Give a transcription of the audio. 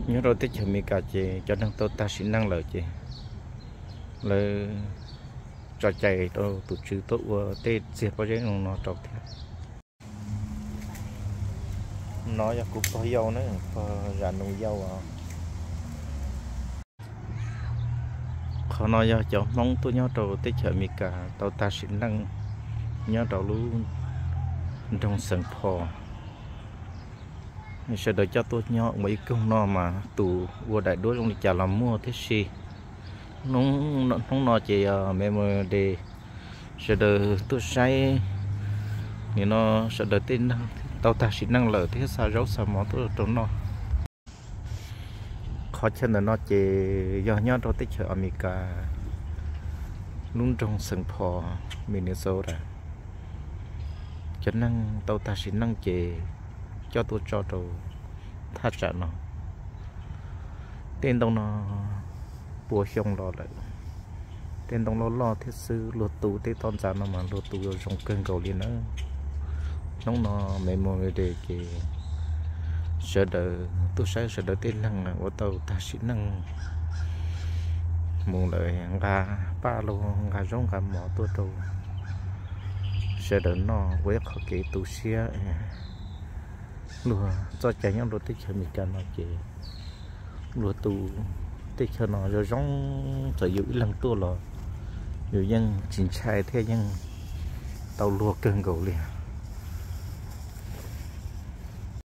Nyob rau teb chaws Amelikas ces cov neeg tau tag sim neej lawm ces lawv tso cai rau tus tswv tuaj ua tej txiag pob zeb zoo no rau thiab. No yog kuv pog yau na, pog Zam Nus yau os. Qhov no yog cov Hmoob tuaj nyob rau teb chaws Amelikas tau tag sim neej nyob rau lub nroog Xeev Phos. Sawv daws coj tuaj nyob ua ib koog no mas tus ua daim duab zoo li cas los muaj thiab si. Hnub no ces yog Memorial Day, sawv daws tuaj saib, nim no sawv daws tej neeg tau tag sim neej lawm thiab xa zaub xa mov tuaj rau noj. Qhov chaw ntawm no ces yog nyob rau teb chaws Amelikas, lub nroog Xeev Phos, Minnesota. Cov neeg tau tag sim neej ces coj tuaj tso rau thaj tsam no. Tej ntoo no pua xyoo los lawm, tej ntoo loj loj thiab xwb. Luag tu tej toj ntxas no mas luag tu zoo kawg nkaus li na. Hnub no Memorial Day ces sawv daws tuaj saib sawv daws tej neeg uas tau tag sim neej mus lawm, nqa paj los nqa zaub nqa mov tuaj rau sawv daws noj ua ib qho kev tu siab. Luag txoj cai nyob rau teb chaws Amelikas no ces luag tu tej chaw no zoo zoo, txawm yus ib leeg tuaj los yus yeej tsis ntshai thiab yeej tau luag kawg nkaus li.